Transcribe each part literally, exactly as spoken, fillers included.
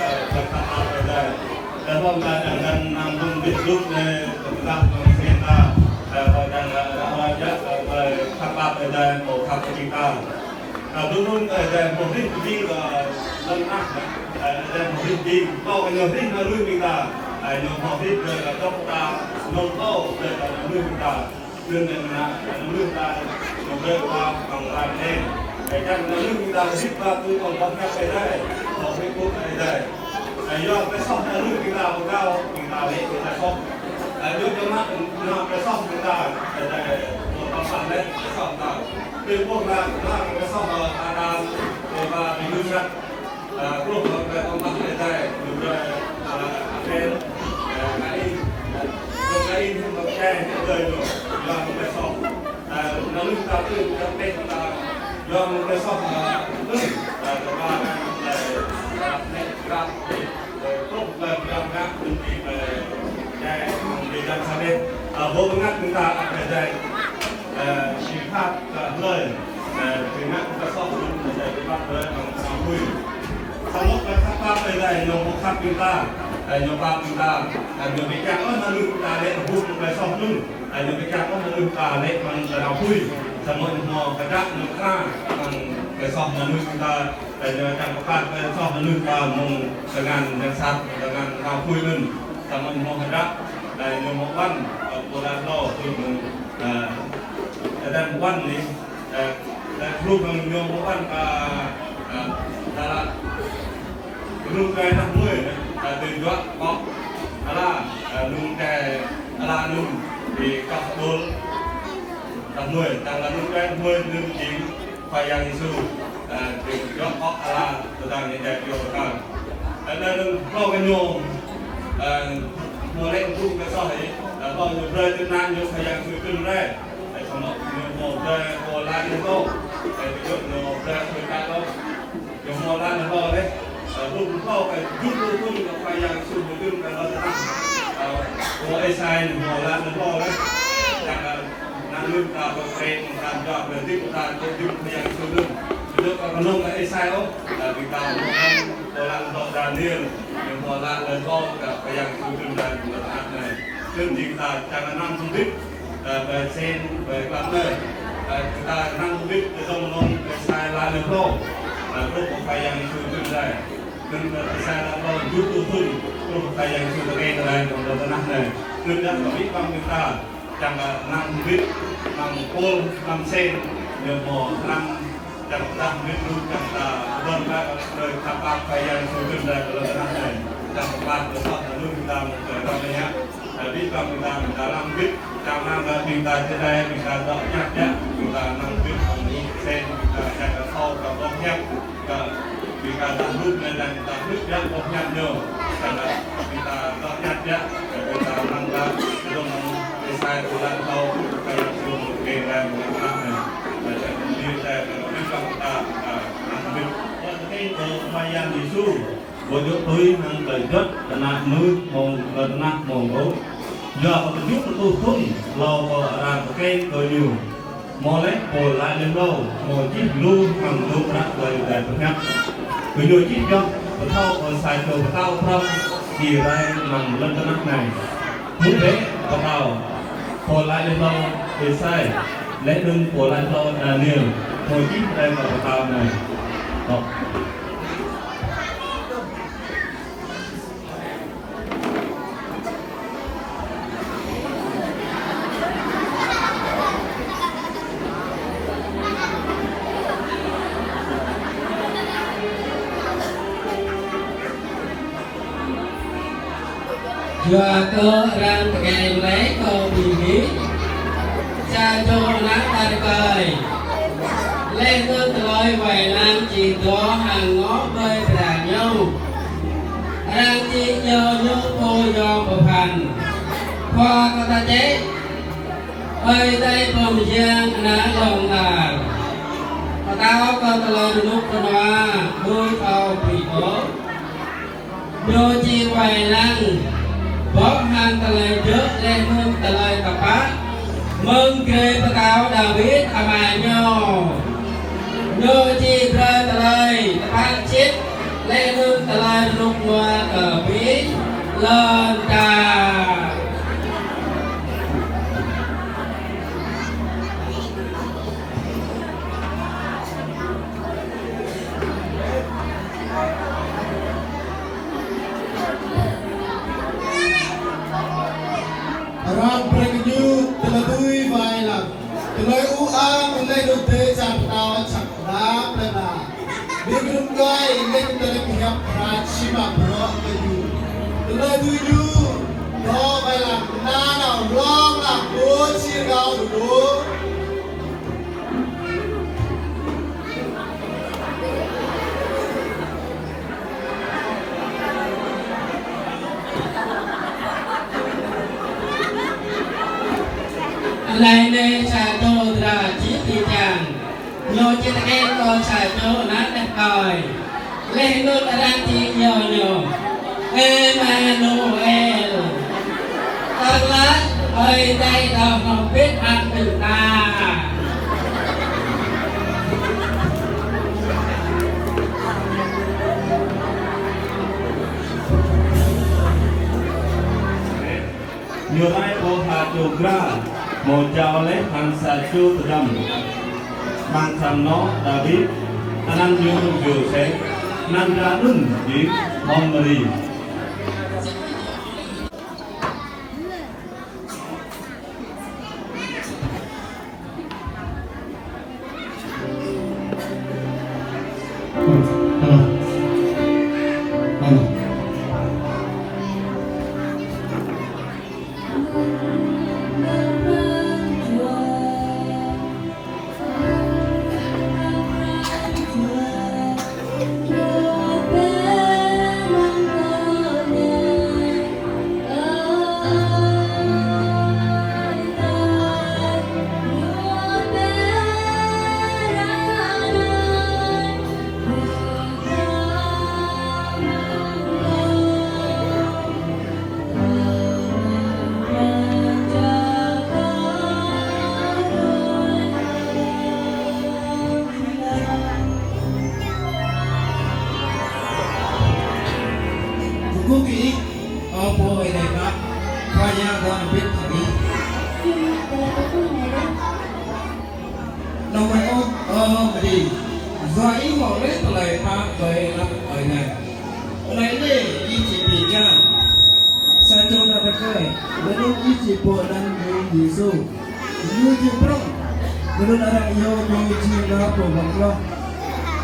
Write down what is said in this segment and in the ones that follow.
ơ, ƀơi khăp pap Ơi Adai. Ơ, hlâo anŭn ta čang ngăn năm ƀun ƀit lŭk anai, tơdah mơ̆ng sĭt ta, ơ, ƀơi čang, ơ, ră ruai djă, ơ, ƀơi khăp pap Ơi Adai, pô khăp kơ ƀing ta. Ơ, ƀun ƀun Ơi Adai hmâo hrih ƀing, ơ, lŏn tơnah, ơ, Ơi Adai hmâo hrih ƀing, pô kơ ñu hrih nao lui ƀing ta, ơ, ñu hmâo hrih kơ, kơ dŏ ta, nong pô, kơ, kơ nao lui ƀing ta. Đương nhiên là, ơ, nao lui ta, ñu brơi kơ ta amăng rai anai. Ơ, čang nao lui ƀing ta, hrih ba tui amăng boh hiăp Ơi Adai, boh hiăp Ơi Adai. Ơ, yua tơlơi soh nao lui ƀing ta, pơkâo, ƀing ta lĕ, ƀing ta soh. Ơ, yua tơlơi mă, nao tơlơi soh ƀing ta, Ơi Adai, pô pơpă lĕ, tơlơi soh ta. Tui pô nao, nao tơlơi soh, ơ, Adam, Êwa, ƀing ñu sat. Ơ, truh kơ tơlơi tơnap tơlơi dai, ñu brơi, ơ, Abel, ơ, Kain, ơ, Kain hăng Abel, ñu brơi ñu, yua mơ̆ng tơlơi soh. Ơ, nao lui ta tui, ta pĕ ta, yua mơ̆ng tơlơi soh, ơ, ơ, tơpă, ơ, ơ, nĕ, grăp, ơ, truh kơ grăp, grăp, ñu ƀu, ơ, dai, mơ̆ng dai jăn sa đeh. Ơ, ƀu bơngăt ƀing ta, ơ, dai, ơ, sĭt khăp, ơ, hlơi. Ơ, tơnap tơlơi soh, ơ, tơpă, ơ, amăng tơnap hui. Samơ̆ tơlơi khăp pap Ơi Adai, ñu pơkhăp ƀing ta, ơ, ñu pap ƀing ta, ơ, ñu ƀu kiăng ôh nao lui ƀing ta lĕ ƀuh tơlơi soh anŭn, ơ, ñu ƀu kiăng ôh nao lui ƀing ta lĕ amăng tơnap hui. Samơ̆ ñu hmâo kơdrăp ñu kra amăng tơlơi soh nao lui ƀing ta, ơ, ñu kiăng pơpă tơlơi soh nao lui ƀing ta mơ̆ng tơngan yang sat, tơngan tơnap hui anŭn. Samơ̆ ñu hmâo kơdrăp, ơ, ñu hmâo ƀuăn, ơ, pô laĭ hlâo, ơ, ơ, tơdang ƀuăn anai, ơ, ơ, hlŭk hăng ñu mơ̆ ƀuăn kơ, ơ, ta laĭ, rŭng răng tah mơi, ơ, tơjuă kŏ, ala, ơ, rŭng răng, ala anŭn, ƀu kah ƀôl, tah mơi, tah laĭ rŭng răng tah mơi, anŭn jing Khua Yang Yêsu, ơ, tơjuă kŏ, ala, tơdang anai djai pioh tơkal. Ơ, anŭn hlâo kơ ñu, ơ, hmâo lĕ ƀu kơ soh hĭ, ơ, hlâo ñu brơi tơnap ñu Khua Yang Yêsu trŭn rai. Ơ, samơ̆ ñu hmâo brơi pô laĭ laih hlâo. Ơ, ƀu djơ̆ ñu brơi pô laĭ hlâo. Ñu hmâo laĭ laih hlâo lĕ. Ơ, lŭm hlâo kơ jŭt lu thŭn kơ Khua Yang Yêsu hmâo trŭn kơ lŏn tơnah. Ơ, pô Êsai ñu hmâo laĭ laih hlâo lĕ. Čang, ơ, năng lŭm ta pơkrĕt, năng jua pơdip ta, pơdip Khua Yang Yêsu lŭm. Ƀu djơ̆ kơ kơnơ̆ng kơ Êsai ôh. Ơ, ƀing ta hmâo laĭ pô laĭ hlâo Daniel. Ñu hmâo laĭ laih hlâo kơ Khua Yang Yêsu trŭn rai lŏn tơnah anai. Trŭn jing ta čang năng hơbĭt. Ơ, ƀơi sen, ƀơi klăm anai. Ơ, ta năng ƀit tơdơ̆ng mơ̆ng Êsai laĭ laih hlâo. Ơ, truh kơ Khua Yang Yêsu trŭn rai. Trŭn kơ Êsai laĭ laih hlâo, jŭt lu thŭn, truh kơ Khua Yang Yêsu tơkeng rai amăng lŏn tơnah anai. Trŭn rai kơ ƀing ta, čang, ơ, năng ƀit, năng pôl, năng sen, ñu hmâo năng Čang ta mĭt lu, čang ta ƀuăn kơ tơlơi khăp pap Khua Yang Yêsu trŭn rai kơ lŏn tơnah anai. Čang ta pap kơ soh ta lu ƀing ta mơ̆ng tơlơi răm anai yơh. Ơ, ƀing ta, ƀing ta, ƀing ta lăng ƀit, čang năng kơ ƀing ta čơđai, ƀing ta dŏ ñăt yơh, ƀing ta năng ƀit hăng sen, ƀing ta čang ta thâo kơ boh hiăp, kơ ƀing ta dŏ hrup anai, čang ta hrup yơh boh hiăp ñu. Čang ta, ƀing ta dŏ ñăt yơh, kơ ƀing ta năng kơ, dŏng Êsai pô laĭ thâo, Khua Yang Yêsu mơ̆ng tơkeng rai mơ̆ng lŏn tơnah anai. Ơ, čang ta mĭt, ơ, ƀing ta, ƀing ta, ơ, Ơ, tơkeng kơ Khua Yang Yêsu, ƀu djơ̆ tui hăng tơlơi juăt tơnap mơnuih mơ̆ng lŏn tơnah mơ̆ng ôh. Yua kơ tơjuh rơtuh thŭn hlâo kơ arăng tơkeng kơ ñu. Hmâo laih pô laĭ laih hlâo, hmâo čih lu hăng dŏ hră tơlơi Ơi Adai pơhiăp. Kơ ñu čih yơh, pơthâo kơ sa čô pơtao prŏng či rai amăng lŏn tơnah anai. Hmư̆ bĕ pơtao, pô laĭ laih hlâo Êsai, laih anŭn pô laĭ laih hlâo Daniel, hmâo čih rai kơ pơtao anai. Tŏ. Yua kơ arăng tơkeng laih kơ ƀing gih, sa čô ană tơkai. Laih anŭn tơlơi wai lăng či dŏ hăng ngŏ ƀơi pran ñu. Arăng či iâu ñu Pô Yom Pơphan. Khua kơ ta čĕ, Ơi Adai Pô Mơyang ană lŏn tar. Pơtao kơ tơlơi rơnŭk rơnua, ƀu thâo pĭ ôh. Ñu či wai lăng, bŏ hăng tơlơi djơ̆ laih anŭn tơlơi Dawid ama ñu. Ñu či brơi tơlơi tơpă sĭt, laih anŭn tơlơi rơnŭk rơnua kơ ƀing lŏn čar. Arăng brơi kơ ñu tơlơi dưi wai lăng, tơlơi ur ang, laih anŭn dêh čar pơtao čang đa plơi pla. Ƀing kơnung djuai laih anŭn tơlơi pơhiăp hră čih mă bruă kơ ñu. Tơlơi dưi ñu dŏ wai lăng nanao hlŏng lar ƀơi čir gao dơ̆ng. Anai nê sa čô dra čih ti čang. Ñu či tơkeng kơ sa čô ană đah kơi. Laih anŭn arăng či iâu ñu Emanuel. Tơlơi Ơi Adai dŏ hơbĭt hăng ƀing ta. Ñu rai pơ ha čô dra, hmâo jao laih hăng sa čô tơdăm. Amăng sang anŏ Dawid, anăn ñu Yôsep, anăn dra anŭn jing H'Mari. Kơkuh kơ Ih, ơ Pô Ơi Adai Bă, Khua Yang dŏ hơbĭt hăng Ih. Nong mơ̆ ôh, ơ Mari, yua Ih hmâo laih tơlơi pap ƀơi anăp Ơi Adai. Anai nê, Ih či pi kian sa čô ană đah kơi, laih anŭn Ih či pơanăn ñu Yêsu. Ñu jing prŏng, laih anŭn arăng iâu ñu jing nao pơ amăng hloh.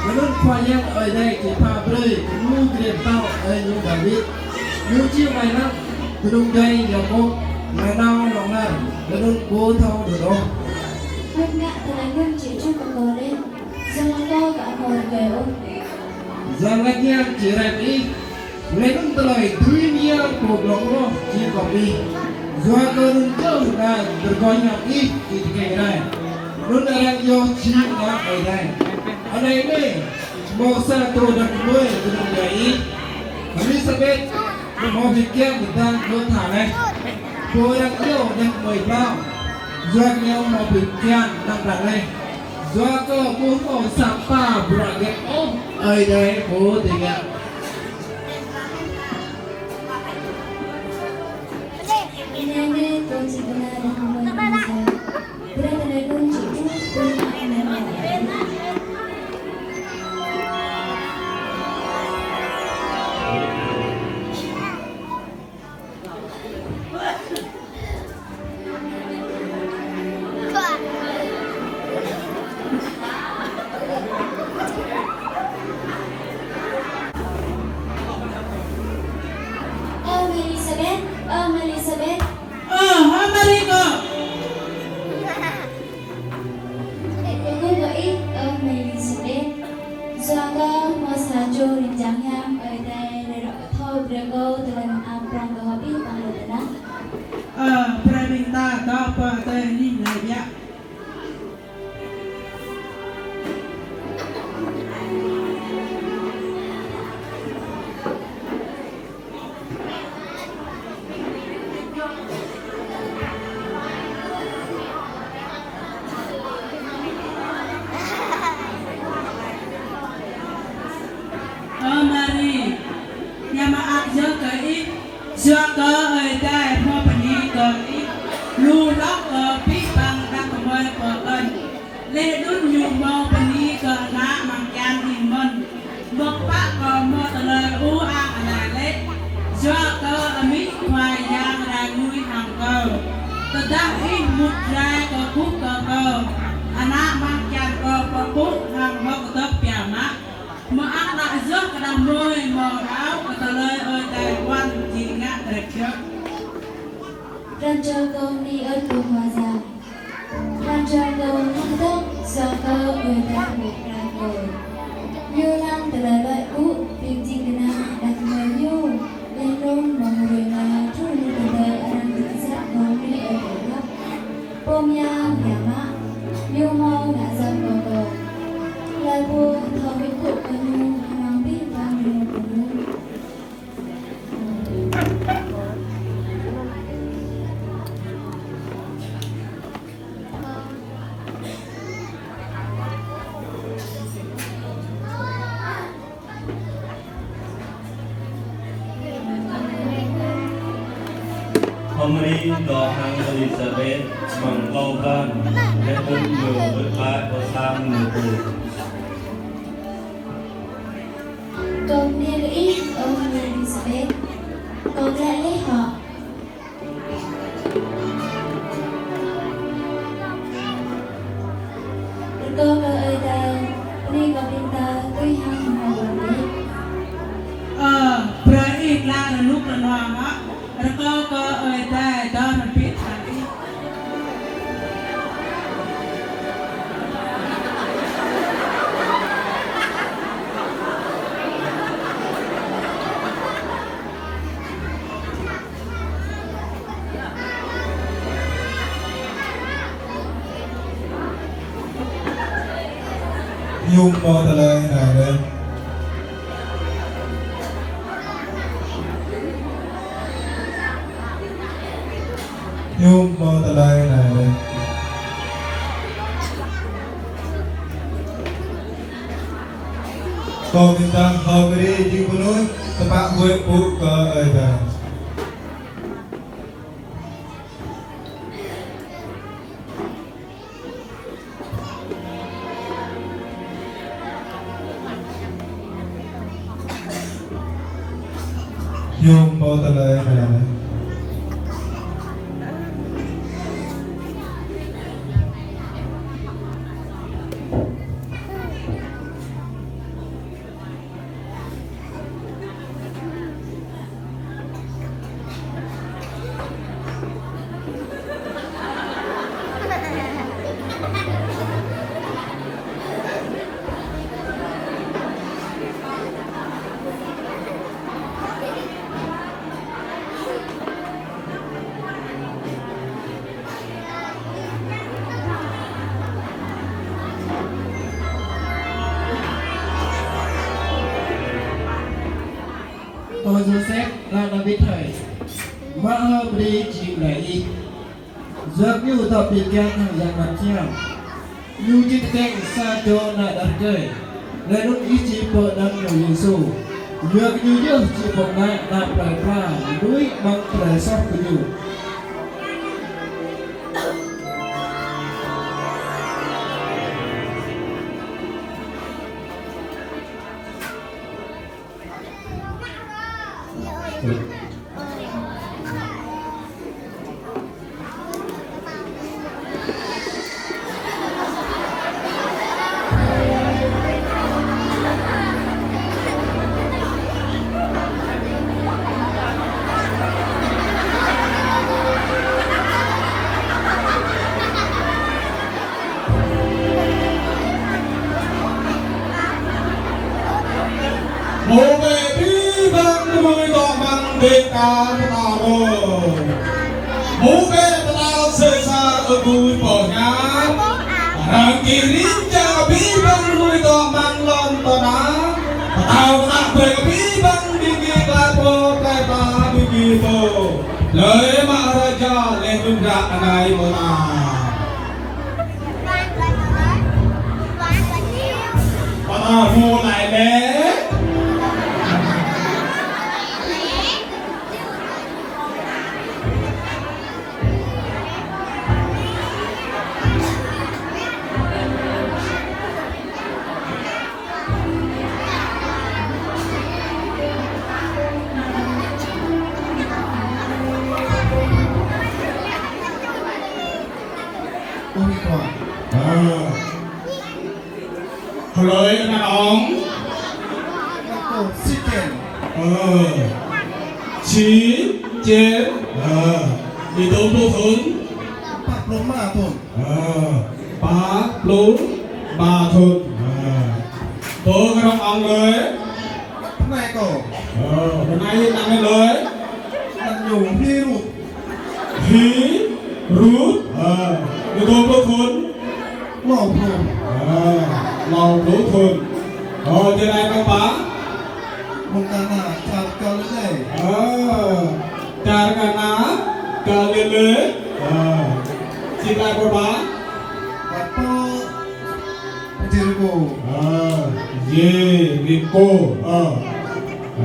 Laih anŭn Khua Yang Ơi Adai či pha brơi kơ ñu grê pơtao ơi ñu Dawid. Ñu jing wai lăng, kơnung djuai Yakôb, nanao hlŏng lar, laih anŭn ƀu thâo đŭt ôh. Ƀing ngă tơlơi anŭn či čuh kơ kâo laih, samơ̆ kâo aka hmâo rơgơi ôh. Yang Bơngăt Hiam či rai kơ ih, laih anŭn tơlơi dưi mơyang pô glông hloh či kŏp ih. Yua kơ anŭn čơh ană tơrgơ̆ hiam ih či tơkeng rai. Anŭn arăng iâu jing Ană Ơi Adai. Anai nê, hmâo sa čô đah kơmơi kơnung djuai ih, Êlisabet, hmâo ƀing kian mơdang dua tha laih. Pô arăng iâu đah kơmơi plao, yua kơ ñu hmâo ƀing kian năng đăo laih. Yua kơ ƀu hmâo sa pha bruă hơget ôh Ơi Adai ƀu dưi ngă. Anai nê, kâo či pơanăn đah kơmơi kơ Êlisabet. Brơi tơlơi anŭn či čuh, ƀing ngă tơlơi anŭn. Ơ Êlisabet, ơ Êlisabet. Ơ, hơmari kơ. Lu lŏk kơ abih bang đah kơmơi pơkŏn. Laih anŭn ñu hmâo bơni kơ ană amăng čan ih mơ̆n. Mơ̆ng pă kơ hmâo tơlơi ur-ang anai lĕ, yua kơ amĭ Khua Yang rai ngui hăng kâo. Tơdah ih mŭt rai kơkuh kơ kâo, ană amăng čan kâo pơƀuh hăng hơ̆k kơdơ̆k biă mă. Mơak ană yơh kơđah mơi hmâo rao kơ tơlơi Ơi Adai wăn či ngă drơi jơ̆. Pran jua kâo bơni ơn kơ Khua Yang. Pran jua kâo hơ̆k kơdơ̆k yua kơ Ơi Adai pơƀuh brơi kâo. Ñu lăng tơlơi luăi ƀu ƀing ding kơna đah kơmơi ñu, laih anŭn mơ̆ng hrơi anai truh lu tơdơi arăng djă kâo bơni ơn kơ Khua Yang. Pô mơyang biă mă, ñu hmâo ngă jăm kơ kâo. Laih pô thâo wĭt kŭ kơ ñu amăng abih bang rơnŭk kơ ñu. H'Mari dŏ hăng Êlisabet mơ̆ng klâo blan, laih anŭn ñu wơ̆t glaĭ pơ sang ñu pô. Kâo bơni kơ ih, ơ Êlisabet. Kâo glaĭ laih hŏ. Rơkâo kơ Ơi Adai bơni kơ ƀing ta tui hăng hmâo ƀuăn laih. Ơ, brơi ih glaĭ rơnŭk rơnua mơ̆. Rơkâo kơ Ơi Adai dŏ hrŏm hơbĭt hăng ih. Hiư̆m pă tơlơi anai lĕ? Hiư̆m pă tơlơi anai lĕ? Kâo mơ̆n tơdah H'Mari jing mơnuih tơpă huĭ pŭ kơ Ơi Adai. Hiư̆m pă tơlơi anai lĕ? Ơ Yôsep, lŏn Dawid hơi, mă H'Mari jing mơnuih ih. Yua kơ ñu dŏ ƀiă kiăng hăng Yang Bơngăt Hiam. Ñu či tơkeng sa čô ană đah rơkơi. Laih anŭn ih či pơanăn ñu Yêsu. Yua kơ ñu yơh či pơklaih ană plei pla, lui amăng tơlơi soh kơ ñu. Mơ̆ bĕ abih bang gơmơi dŏ amăng dêh čar pơtao. Mơ̆ bĕ pơtao Sêsar ƀu pơhiăp. Arăng kiăng rin čang abih bang gơmơi dŏ amăng lŏn tơnah. Pơtao pơtă brơi abih bang ƀing gih glaĭ pơ plei pla ƀing gih pô. Hlơi mă raja laih anŭn ră anai mơta. Pơtao hmâo laĭ lĕ. Ơ. Hlơi anăn ŏng? Ơ, Či Čen. Ơ. Ih dŏ pluh thŭn? Pă pluh rơma thŭn. Ơ. Pă pluh rơma thŭn. Ơ. Pô kơ rŏng ŏng hlơi? Bơnai kâo. Ơ, bơnai anăn hlơi? Anăn ñu Hi Rut. Hi Rut. Ơ, ñu dŏ pluh thŭn? Klâo pluh. Ơ, klâo pluh thŭn. Ơ, jơlan mơ̆ng pă? Mơ̆ng Kana, čar Galilê. Ơ, čar Kana, Galilê. Ơ, či glaĭ pơ pă? Glaĭ pơ Jêrikô. Ơ, Jêrikô. Ơ. Ơ.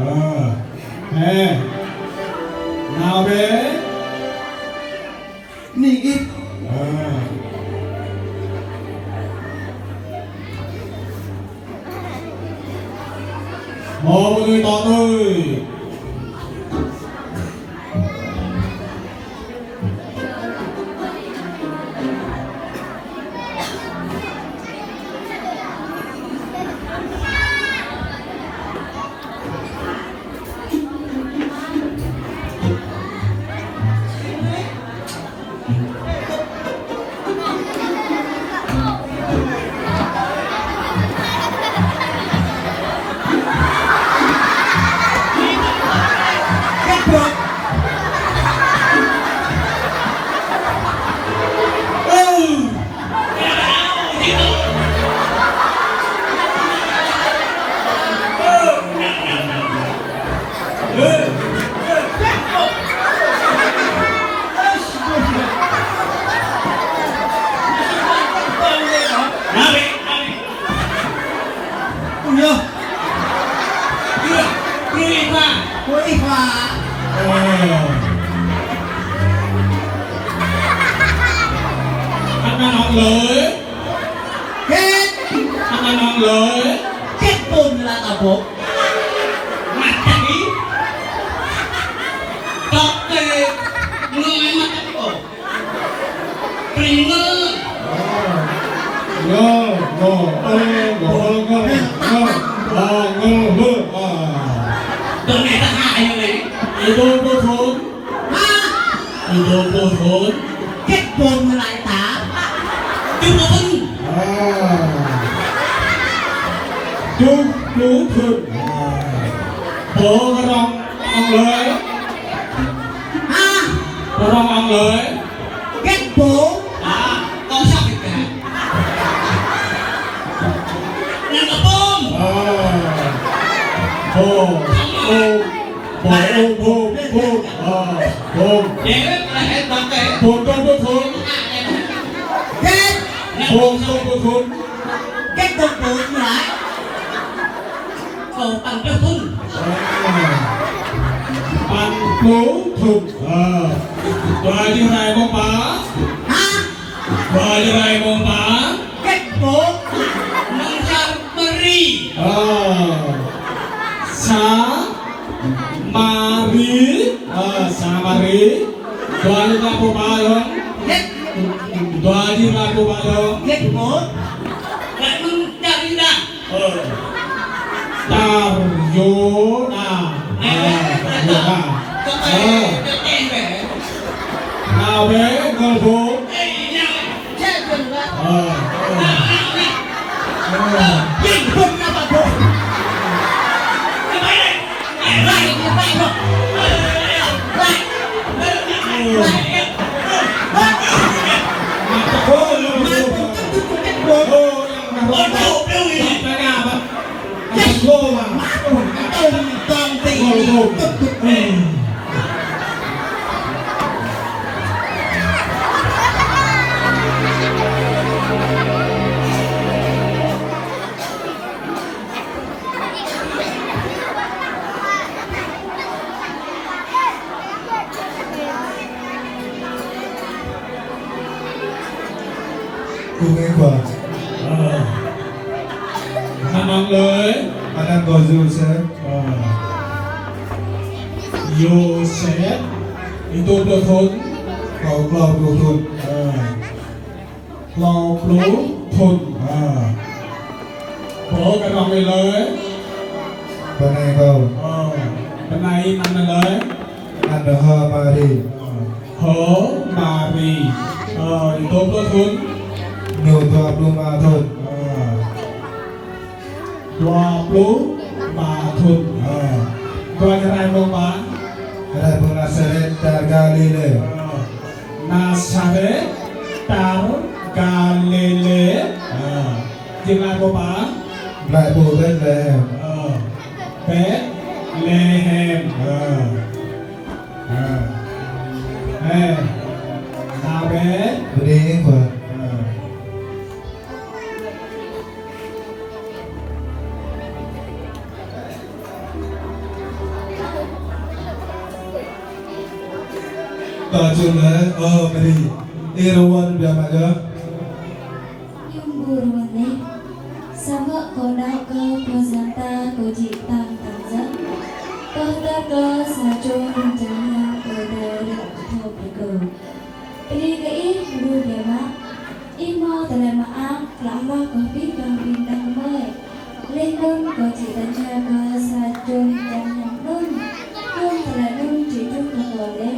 Hê. Nao bĕ. Ning ih. Ơ. Hmâo mơnuih tŏ tui. Anăn ŏng hlơi? Hĕt. Anăn ŏng hlơi? Hĕt pô ñu laĭ ta ƀô̆. Mă čang ih. Tŏk tê ngơi mă čang ih ôh. Pring ngơi. Ngơi, ngơi, ơ, ngơi, ngơi, ngơi. Ơ, ngơi, ngơi, ơ. Tơl anai ta hă ayŏng anai? Ih dŏ pluh thŭn? Hă? Ih dŏ pluh thŭn? Hĕt pô ñu laĭ ta? Tŭ pô thŭn. Ơ. Tŭ pluh thŭn. Ơ. Pô kơ rŏng ŏng hlơi? Hă? Pô rŏng ŏng hlơi? Hĕt pô? Ơ, kâo săp ih kă. Anăn kâo Pôm. Ơ. Pôm, Pôm, Pôm, Pôm, Pôm. Ơ, Pôm. Pôm, Pôm, Pôm, Pôm. Hĕt. Pôm, Pôm, Pôm, Pôm. Hĕt pô, pô, pô. Kâo păn pluh thŭn. Ơ. Păn pluh thŭn. Ơ. Dua jih rai mơ̆ng pă? Hă? Dua jih rai mơ̆ng pă? Hĕt pô? Mơ̆ng Samari. Ơ. Samari. Ơ, Samari. Dua jih rai mơ̆ng pă yơh? Hĕt. Dua jih rai mơ̆ng pă yơh? Hĕt pô? Rai mơ̆ng čar Yuđa. Ơ. Čar Yuđa. Ơ, čar Yuđa. Ơ. Nao bĕ, ngơi pô. Ơ, ơ. Ơ. Ơ. Kơ ngơi khua. Ơ. Anăn ŏng hlơi? Anăn kâo Yôsep. Ơ. Yôsep. Ih dŏ pluh thŭn? Kâo klâo pluh thŭn. Ơ. Klâo pluh thŭn. Ơ. Pô kơ rŏng lĕ lơi? Bơnai kâo. Ơ. Bơnai anăn lơi? Anăn Hơ Mari. Ơ. Hơ Mari. Ơ, ñu dua pluh thŭn? Ñu dua pluh rơma thŭn. Ơ. Dua pluh rơma thŭn. Ơ. Dua ñu rai mơ̆ng pă? Rai mơ̆ng Nasaret čar Galilê. Ơ. Nasaret čar Galilê. Ơ. Jing rai pơ pă? Rai pơ Betlehem. Ơ. Betlehem. Ơ. Ơ. Ơ. Nasaret. Bơni kơ. Ơ. Ta čun lĕ, ơ, Mari. Ih rơwang biă mă yơh. Yum ƀu rơwang lĕ. Samơ̆ kâo đaŏ kơ pơjing ta kâo či tăng tăng jơ̆ng. Kâo hơdơr kơ sa čô čang hiam kơ Ơi Adai ră thâo brơi kơ. Bơni kơ ih lu biă mă. Ih hmâo tơlơi mơak, klă hloh kơ abih bang ƀing đah kơmơi. Laih anŭn kâo či tơña kơ sa čô čang hiam anŭn. Yôm tơlơi anŭn či truh kơ kâo lĕ.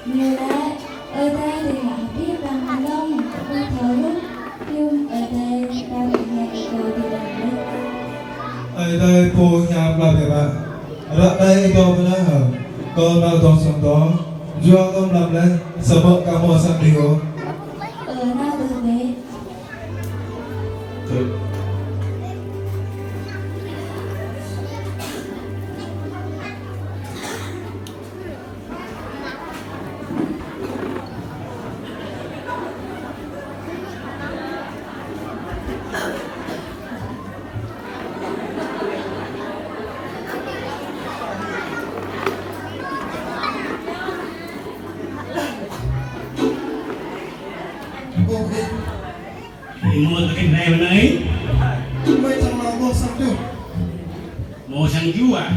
Ñu laĭ, Ơi Adai rai ngă abih bang mơnơ̆ng, kâo thâo ruh. Yôm Ơi Adai pap ñai kâo tơdang lĕ. Ơi Adai pô hiam lăp biă mă. Ră anai ih dŏ mơ̆ anai hă? Kâo nao dŏ sang dŏ. Juă kâo mlam lĕ, samơ̆ kâo hmâo sang đĭ ôh. Ơ, nao dŏ bĕ. Ih hmâo tơkeng rai mơ̆n anai? Mơi čang nao dŏ sang tơjuh. Hmâo sang tơjuh ah?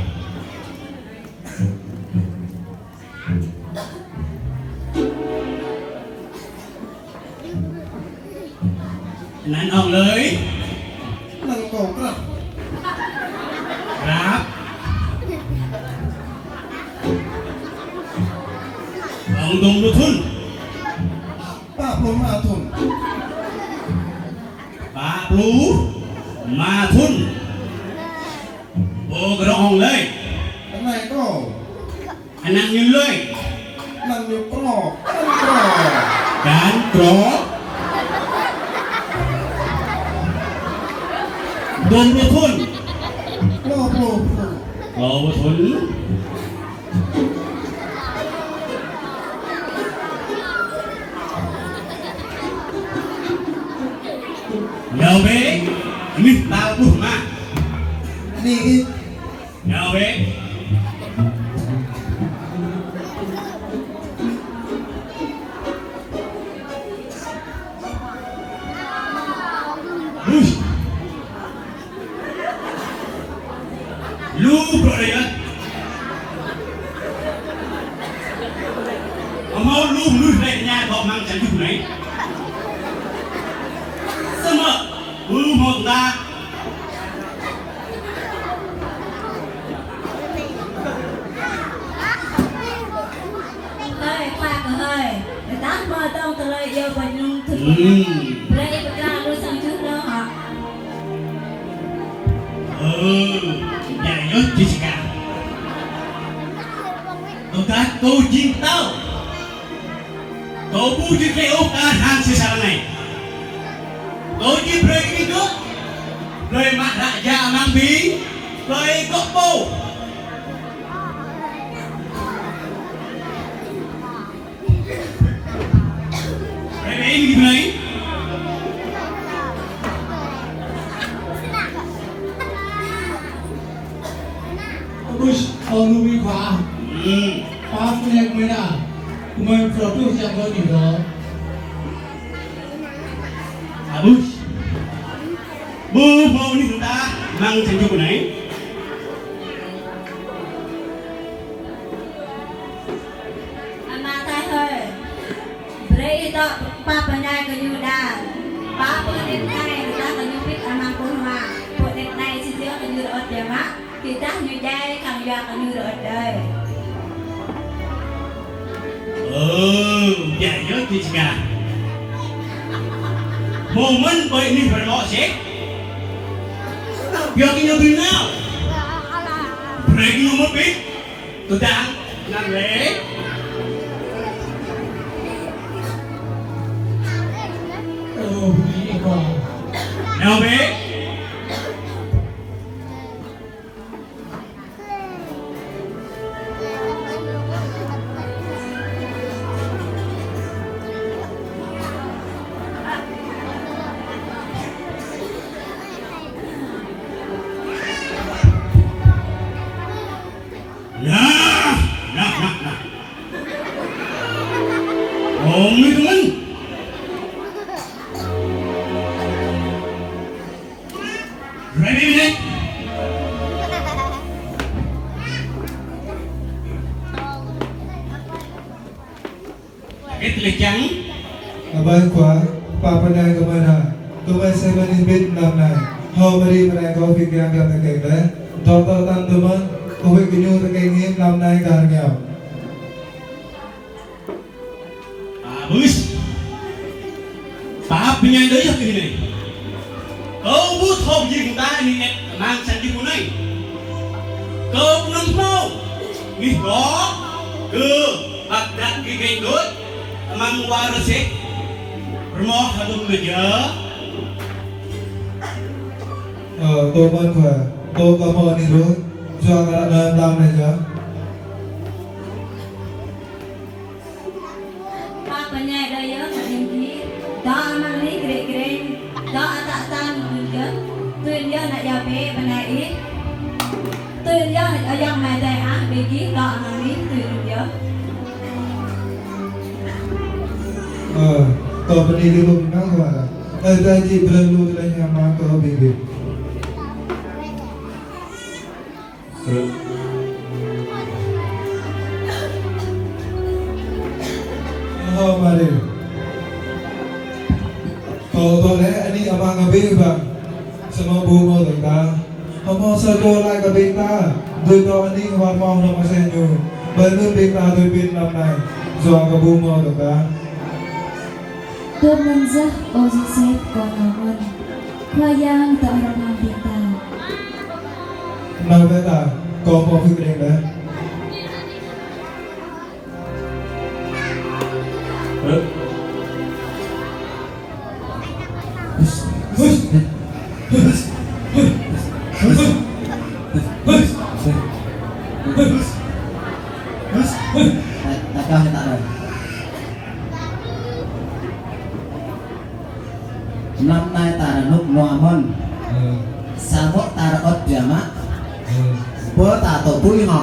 Anăn ŏng lơi? Anăn kâo Krăp. Krăp. Ŏng dŏng lu thŭn? Pă pluh rơma thŭn. Pă pluh rơma thŭn. Pô kơ rŏng ŏng lơi? Anai kâo. Anăn ñu lơi? Anăn ñu Krô. Anăn Krô. Anăn Krô. Dŏng pluh thŭn. Klâo pluh thŭn. Klâo pluh thŭn. Nao bĕ, mih tal pluh mă. Nao bĕ. Ui. Lu brơi yơh. Hmâo lu mơnuih rai tơña kơ amăng čar tơjuh anai. Samơ̆ ƀu hmâo tơlơi. Hơi, pha kơ hơi. Tơdah mơ̆ dŏng tơlơi iâu ƀơi anŭn thŭn. Brơi ih pơkra lu sang tơjuh lŏ hă? Ơ, ya yơh Jessica. Tơdah kâo jing pơtao. Kâo ƀu či kơ ôh kar hăng sĭt sat anai. Kâo či brơi kơ ih dŏ. Brơi mă ră ja amăng ƀing tơlơi gŏ pô. Brơi ƀing ih brơi. Ơ, ƀuh, ơ, lu mi khua. Ư. Pap kơnêk mơi anai, kơmơi phrâo truh čang kơ ñu dŏ. Abus. Ƀu hmâo anih ta amăng čang tơjuh anai. Ama ta hơi. Brơi ih dŏ pap pơñai kơ ñu đa. Dai khăng yua kơ ñu rơ̆t dai. Ơ, dai yơh kơ čơkă. Hmâo mơ̆n ƀơi anih rơngot sĕ. Yua kơ ñu tui nao. Brơi kơ ñu mơ̆n pĭt. Tơdang, năn lĕ. Ơ, bơni kơ. Nao bĕ. Nah, nah, nah, nah. Ơ, mơi tơmăn. Ready, minute. Hơget lĕ čang? Ơ bai khua, pap pơnai gơmơi hă. Gơmơi sĕ mơ̆n ih ƀĭt mlam anai. Hơ Mari pơnai kâo phi kiăng gơ̆ tơkeng lĕ. Dŏ tŏ tăn tơmăn, kâo wơ̆t gơñu tơkeng ngĭt mlam anai kar ngiao. Abus. Pap pơnai dơi yơh kơ anai. Kâo ƀu thâo jing ta anai nĕt amăng sang jing pơnai. Kâo pơnăm hmâo. Ngih kâo. Kơ. Băt dăk gơgeng đôč. Amăng war rơsĕ. Rơmoh hơdôm kơ jơ. Ơ, tơmăn khua. Tơl kâo hmâo anai rơ̆. Yua kơ ră anai mlam anai jơ. Pap pơnai dơi yơh kơ ing gih, dŏ amăng anih krĕ krĕng, dŏ atăk tăn ƀun yơh, tui yơh ană yă bĕ pơnai ih. Tui yơh ayŏng amai adơi ah bĕ gih dŏ amăng anih tui yơh. Ơ, kâo bơni kơ ƀing khua. Ơ, ta či brơi lu tơlơi hiam mă kơ ƀing gih. Ơ Mari. Kâo tŏ lĕ anih amăng kơ ƀing bang. Samơ̆ ƀu hmâo tơ̆ng ta. Hmâo sa čô laĭ kơ ƀing ta. Dưi tŏ anih hơwar hmâo hlŏng aseh ñu. Ƀơi anŭn ƀing ta dưi pĭt mlam anai. Yua kơ ƀu hmâo tơ̆ng ta. Tơmăn yơh, ơ Yôsep, kâo nao mơ̆n. Khua Yang dŏ hrŏm hăng ƀing ta. Nao bĕ ta, kâo pơpŭ kơđeng bĕ. Mlam anai ta rơnŭk hmua mơ̆n. Samơ̆ ta rơŏt biă mă. Bơ ta tŏ ƀui hŏ.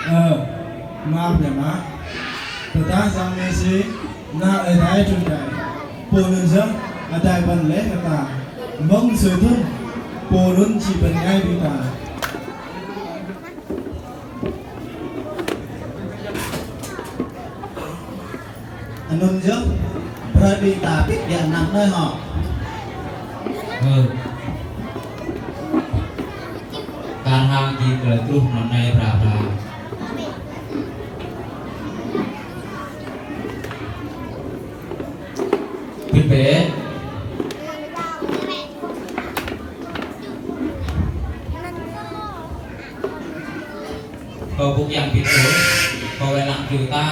Ơ, mơak biă mă. Tơdah Yang Mêsi, Ană Ơi Adai trŭn rai. Pô anŭn yơh, adai ƀuăn laih kơ ta. Mơ̆ng sui thŭn, pô anŭn či pơngai ƀing ta. Anŭn yơh, brơi ƀing ta pĭt biă mlam anai hŏ. Ơ. Kar hăng gih tơlơi truh mlam anai prap prap. Pĭt bĕ. Kâo ƀu kiăng pĭt ôh, kâo wai lăng čư ta.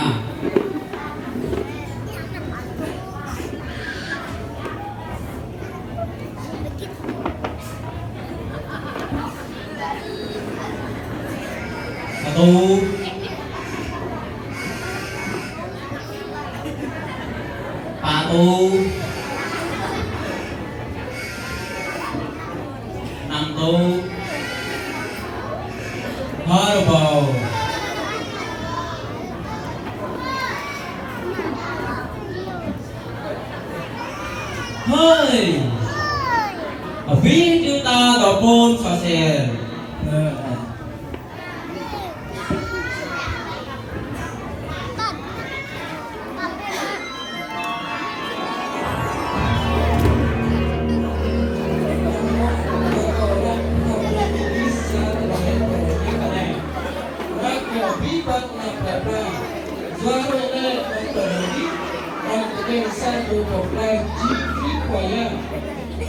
Sa, dua, Ăn tŭ. Hơbâu. Hơi. Abih juta dua pun sosial.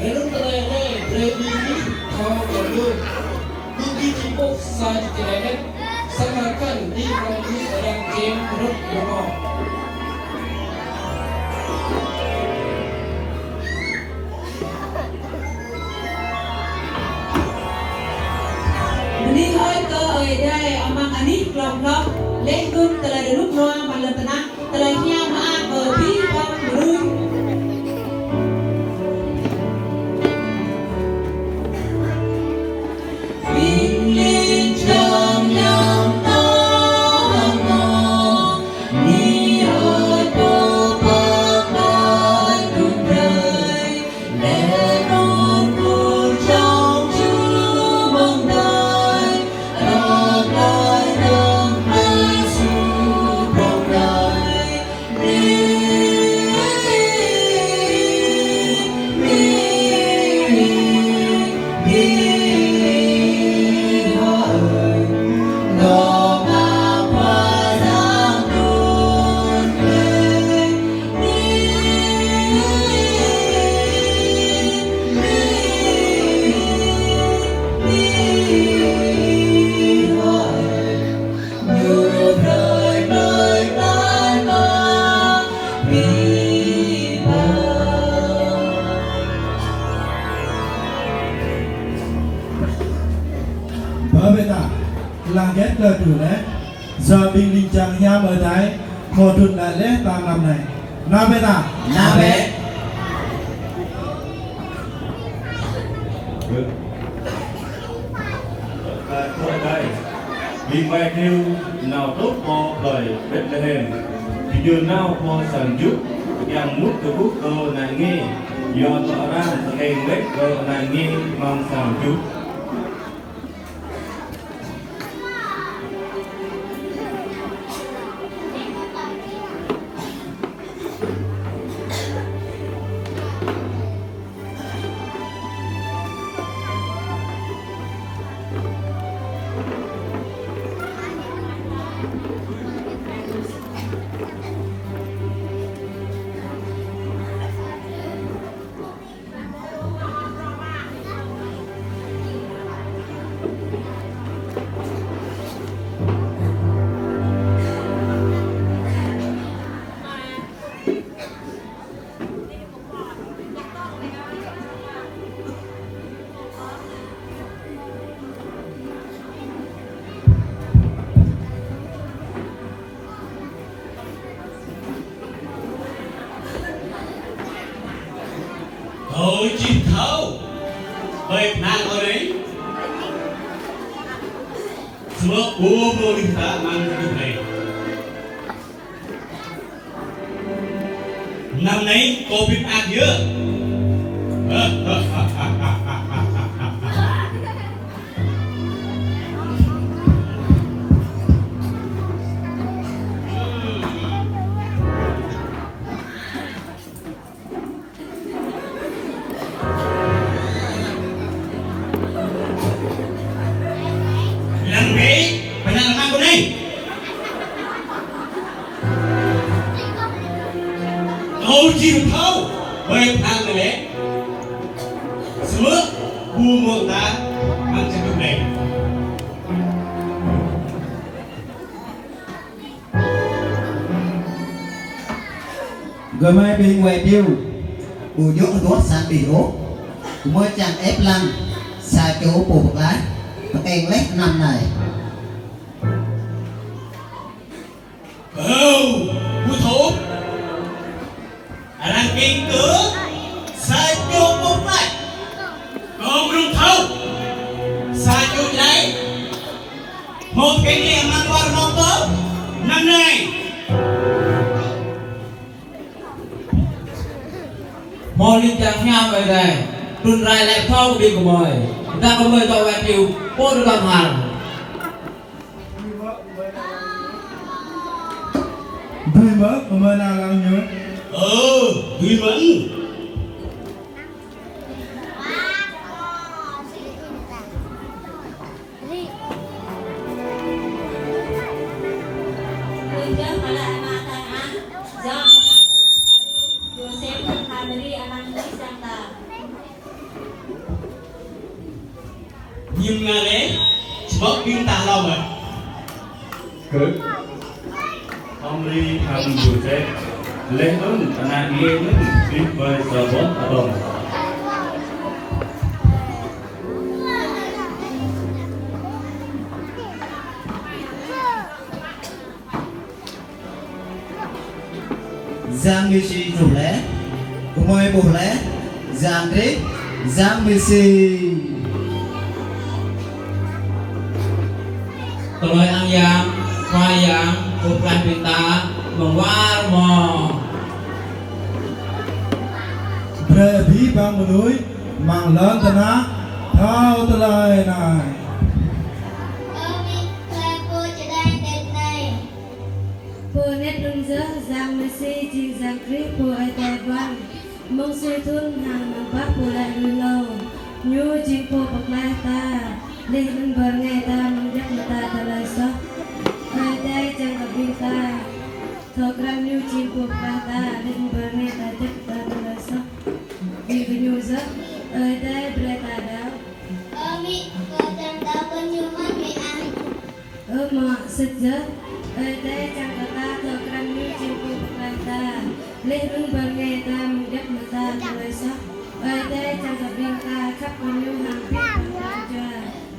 Rơnŭk tơlơi anai brơi ƀing gih thâo kơ lu. Lu gih či ƀuh sa čô čơđai anŭn, samơ̆ kăn đĭ mơ̆ng lu arăng čem kơnuk kơnuk. Bơni hơi kơ Ơi Adai amăng anih klŏng klŏng, laih anŭn tơlơi rơnŭk rơnua amăng lŏn tơnah. Tơlơi hiam mơak kơ abih bang mơnuih. Ƀing ling jang hiam ta hăng mơ̆, Ơi Pô pơklaih tŭ brơi. Bơ bê ta, lăng get kơ tu lĕ. Yua ƀing ling jang hiam Ơi Adai, hmâo trŭn glaĭ laih ta mlam anai. Nao bĕ ta. Nao bĕ. Ƀing wai triu nao truh pơ plơi Betlehem. Ƀing ñu nao pơ sang Yuđa, kiăng mŭt kơkuh kơ ană nge, yua kơ arăng tơkeng laih kơ ană nge amăng sang Yuđa. Ơ, či thâo, ƀơi pơnăng ôh anai. Samơ̆ ƀu mơ̆ ƀing ta mơ̆ng kơdih anai. Năm anai kâo ƀu ƀiă yơh. Lăng bĕ, pơnăng amăng kâo anai. Kâo či thâo, ƀơi pơnăng anai lĕ. Samơ̆ ƀu mơ̆ng ta, mơ̆ng čơdŭ anai. Gơmơi ƀing wai triu, ƀu djơ̆ hơduah sang đih ôh, gơmơi čang ĕp lăng sa čô pô pơklaih, tơkeng laih năm anai. Kâo ƀu thâo. Arăng kiăng kơ sa čô pô pơklaih. Kâo ƀu thâo. Hiam Ơi Adai, trŭn rai laĭ pơthâo kơ ƀing gơmơi. Dah gơmơi dŏ wai triu, pô dŏ găm hal. Dưi mơ̆ gơmơi nao lăng ñu? Ơ, dưi mơ̆n. Ơi Adai, pơala ama tang ang, Yang Yôsep hăng Mari amăng lĕ sang ta. Hiam ngă lĕ, čơmŏk ƀing ta hlâo mơ̆n. Kơ Mari hăng Yôsep, laih anŭn ană ih anŭn abih ƀơi sa boh atông. Yang Mêsi truh laih, gơmơi ƀuh laih, Yang Krist, Yang Mêsi. Tơlơi ang yang, Khua Yang, pơklaih ƀing ta, mơ̆ng war mơ̆. Brơi abih bang mơnuih, amăng lŏn tơnah, thâo tơlơi anai. Ơ mĭ, tơlơi pô čơđai đet anai. Pô anet anŭn yơh Yang Mêsi jing Yang Krist pô Ơi Adai ƀuăn. Mơ̆ng sui thŭn hăng mơ̆ng bah pô laĭ lui hlâo. Ñu jing pô pơklaih ta. Laih anŭn bơr nge ta mơ̆ng djăp mơta tơlơi soh. Ơi Adai čang kơ ƀing ta. Thâo krăn ñu jing pô pơklaih ta. Laih anŭn bơr nge ta djăp mơta tơlơi soh. Ƀing gơñu yơh. Ơi Adai brơi ta đaŏ. Ơ mĭ, kâo čang đaŏ kơ ñu mơ̆n mĭ ah. Ơ mă, sĭt yơh. Ơi Adai čang kơ ta thâo krăn ñu jing pô pơklaih ta. Laih anŭn bơr nge ta mơ̆ng djăp mơta tơlơi soh. Ơi Adai čang kơ ƀing ta khăp kơ ñu hăng abih bang pran jua.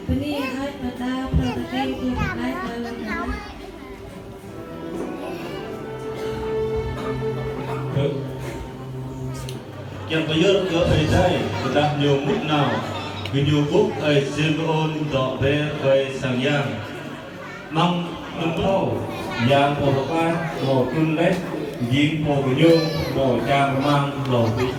Bơni hơơč pơtao pơtao tơkeng pô pơklaih ta lŏn tơnah. Kiăng pơyơr kơ Ơi Adai, tơdah ñu mŭt nao, gơñu ƀuh ơi Simôn dŏ ƀơi ơi sang yang. Amăng lơ̆m hlâo, Yang pô pơklaih hmâo trŭn laih, jing pô gơñu hmâo čang rơmang hlâo adih.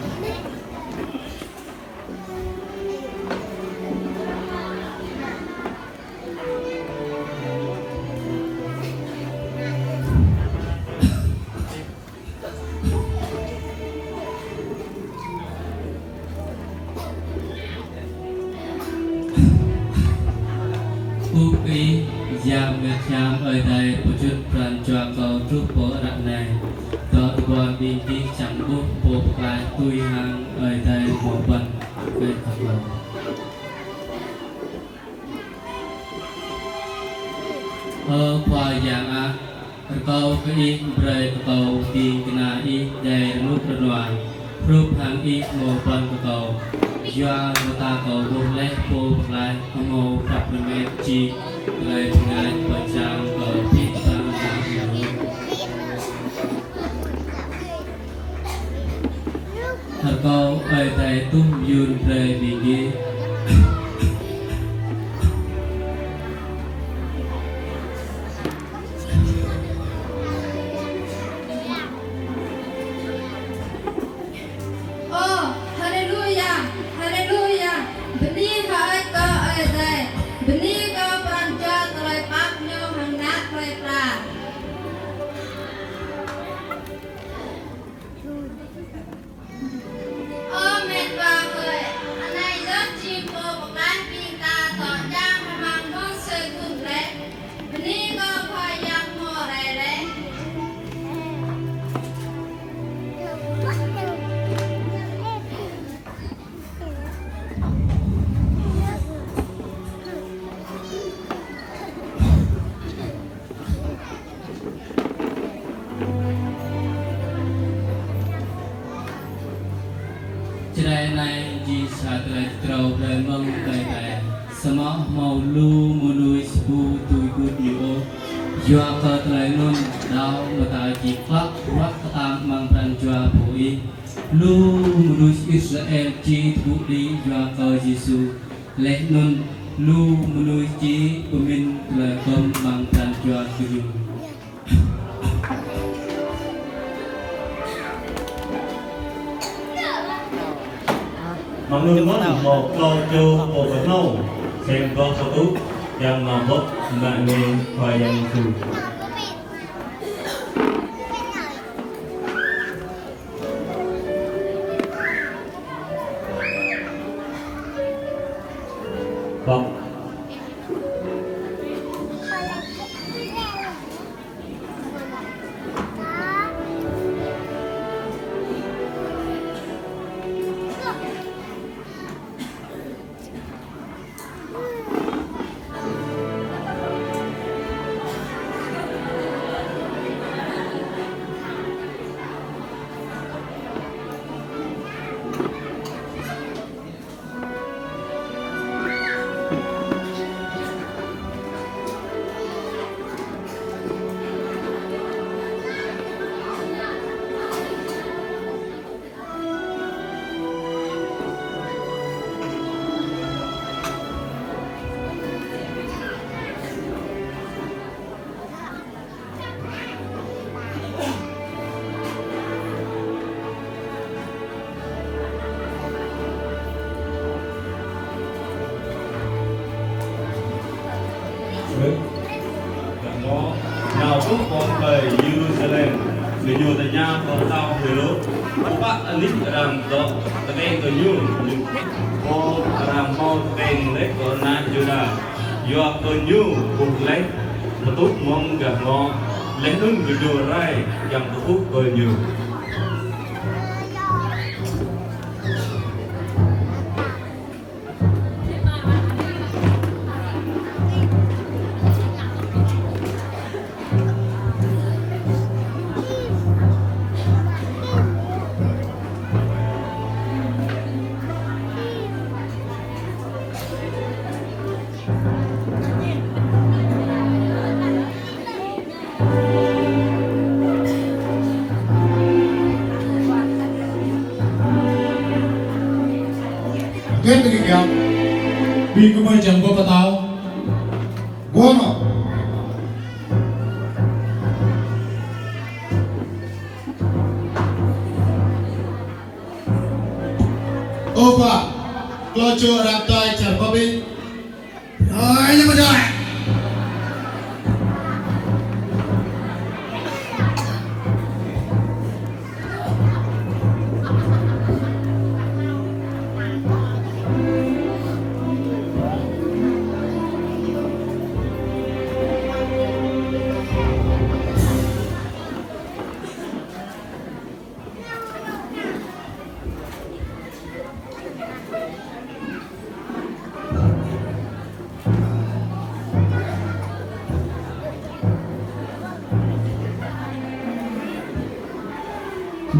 Ơ Ih, Yang Bơngăt Hiam Ơi Adai pơčŭt pran jua kâo truh pơ ră anai. Dŏ tơguan ƀing gih čang ƀuh pô pơklaih tui hăng Ơi Adai hmâo ƀuăn kơ kâo. Ơ Khua Yang ah, rơkâo kơ Ih brơi kơ kâo ƀing kơna Ih djai rơnŭk rơnua, hrup hăng Ih hmâo ƀuăn kơ kâo. Yua mơta kâo ƀuh laih pô pơklaih hmâo prăp rơmet či tơlơi bơngač pơčang kơ abih bang ană mơnuih. Rơkâo Ơi Adai tuh mơyŭn brơi ƀing gih. Ơ, haleluya, haleluya. Bơni hơơč kơ Ơi Adai. Bơni kơ pran jua tơlơi pap ñu hăng ană plơi pla. Ơ met wa hơi, anai yơh jing pô pơklaih ƀing ta dŏ čang rơmang mơ̆ng sui thŭn laih. Bơni kơ Khua Yang hmâo rai laih. Čơđai anai jing sa tơlơi tơtrâo brơi mơ̆ng Ơi Adai. Samơ̆ hmâo lu mơnuih ƀu dưi gưt ñu ôh. Yua kơ tơlơi anŭn đaŏ mơta či klăk ruă kơtang amăng pran jua pô ih. Lu mơnuih Israel či tơgŭ đĭ yua kơ Yêsu. Laih anŭn lu mơnuih či pơmĭn tơlơi gơ̆m amăng pran jua gơñu. Mơ̆ng anŭn mơ̆n hmâo klâo čô pô kơhnâo sem gŏ pơtŭ, kiăng nao bưp mă nê Khua Yang Yêsu. Bưp. Nao truh pơ plơi Yêrusalem, gơñu tơña pơtao Hêrôd: Pơpă anih arăng dŏ tơkeng kơ ñu? Ñu pô arăng hmâo tơkeng laih kơ ană Yuđa, yua kơ ñu ƀuh laih pơtŭ mơ̆ng gah ngŏ, laih anŭn gơñu rai kiăng pơpŭ kơ ñu. Hơget tơlơi kiăng ƀing gơmơi čang gơ̆ pơtao? Gơ̆ nao. Ơ pă, klâo čô arăng tai čar pơbĭt. Ơi, ñu mơdơi.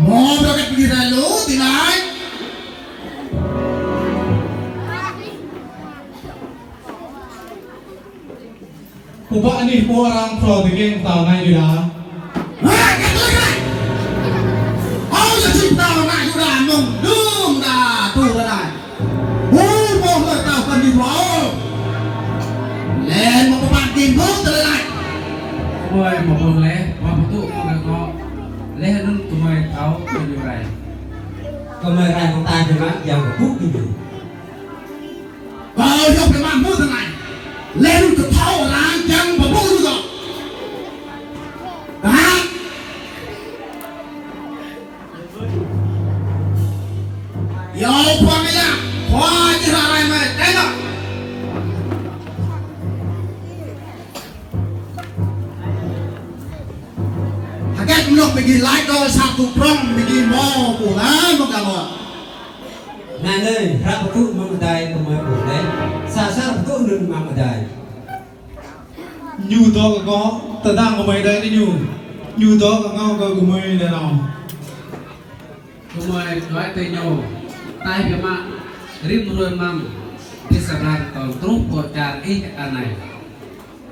Mơ̆ ƀu kăt pơgi rai lu, tơlơi. Pơpă anih pô arăng phrâo tơkeng pơtao ană Yuđa? Hei, kơ tui anai! Ơ, yua či pơtao ană Yuđa mơ̆ng đưm đă truh tơ anai. Ƀu hmâo hlơi pơtao kơ ñu ôh. Laih mơ̆ pơpă kơ ñu tơlơi anai. Ơi, mơ̆ ƀuh laih, mơ̆ pơtŭ mơ̆ng gah ngŏ. Laih anŭn gơmơi thâo kơ ñu rai. Gơmơi rai mơ̆ng ta jơma kiăng pơpŭ kơ ñu. Kâo yua kơ mă mơ̆ tơlơi anai. Laih anŭn kơ thâo arăng kiăng pơpŭ ñu kâo. Kơ hă? Yua Khua Yang, Khua Yang rai mơ̆, tơlơi anŭn. Hơget mơnuih ƀing gih laĭ kơ sa tŭ prŏng ƀing gih mơ̆ ƀuh laih mơ̆ng gah ngŏ. Ană ơi, hră pơtŭ amăng adai gơmơi ƀuh laih. Sa čar pơtŭ anŭn amăng adai. Ñu dŏ kơ ngŏ, tơdang gơmơi đuaĭ tui ñu. Ñu dŏ kơ ngŏ kơ gơmơi đuaĭ nao. Gơmơi đuaĭ tui ñu. Taih biă mă, rĭm hrơi mlam, Dêsêbơr tơl truh pơ čar ih anai.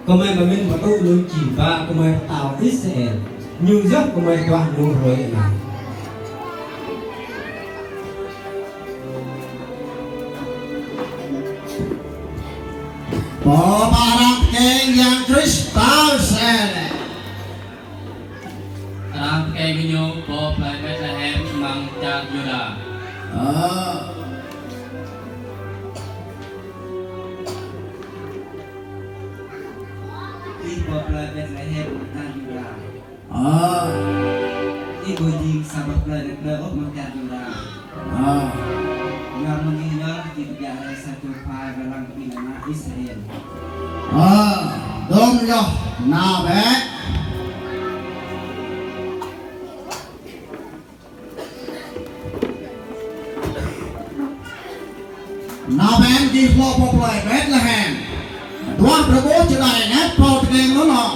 Gơmơi pơmĭn pơtŭ anŭn či ba gơmơi pơtao Israel. Ñu yơh gơmơi duah lu hrơi anai. Pô pơarăng tơkeng Yang Krist pơtao Israel. Arăng tơkeng kơ ñu pơ plơi Betlehem amăng čar Yuđa. Ơ. Ơ. Ih ƀu jing sa boh plơi anai plơi ôh mơ̆ng čar Yuđa. Ơ. Yua mơ̆ng ih yơh, či pơjing rai sa čô phai wai lăng kơ ƀing ană Israel. Ơ, dôm yơh, nao bĕ. Nao bĕ gih hlŏng pơ plơi Betlehem. Duah pơƀut čơđai ngă pơ tơkeng anŭn.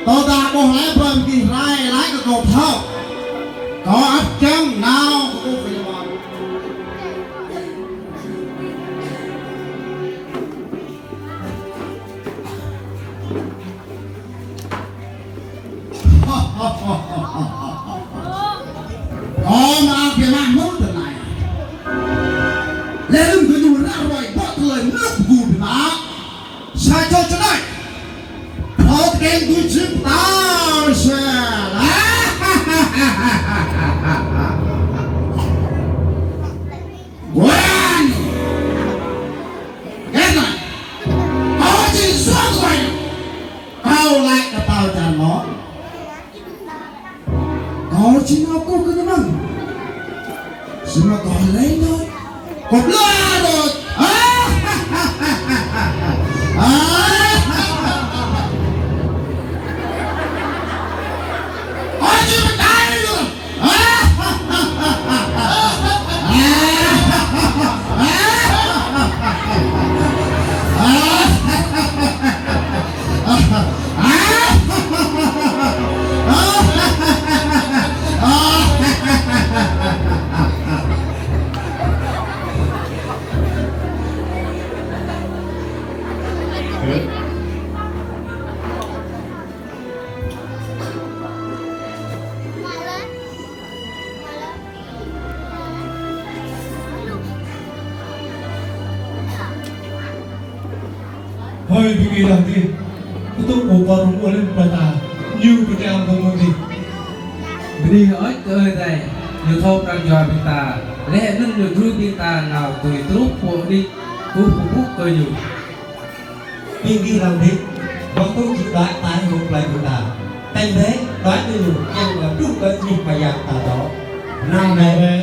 Tơdah ƀuh laih ƀơi gih rai laih kơ kâo thâo. Kâo ăt kiăng nao kơ kâo pơyơr. Kâo mă biă mă mơ̆ tơ anai. Lĕ lơ̆m gơñu ră ruai bŏ tơlơi mơ̆ gu biă mă. Sa čô čơđai. Thâo tơkeng tui jing pơtao sel. Wan! Kơnơ̆ng! Kâo či suaih suaih! Kâo laĭ kơ pơtao čar ngŏ. Kâo či nao kơkuh kơ ñu mơ̆n. Samơ̆ kâo laĭ đôč. Kâo blơi đôč. Kâo či pơdjai ñu. Hơi ƀing ih lăng tih, kơtŭk pô pơr ƀuh lĕ pơta, ñu pơkiăng pơmơ̆ng tih. Bơni hơơč kơ Ơi Adai, ñu thâo pran jua ƀing ta, laih anŭn ñu djru ƀing ta nao tui truh pơ anih kơkuh pơpŭ kơ ñu. Ƀing gih lăng đĭ, wơ̆t tŭ či đuaĭ tai hông plơi ƀing ta. Tañ bĕ, đuaĭ tui ñu, kiăng kơ truh kơ anih mơyang ta dŏ. Nao bĕ.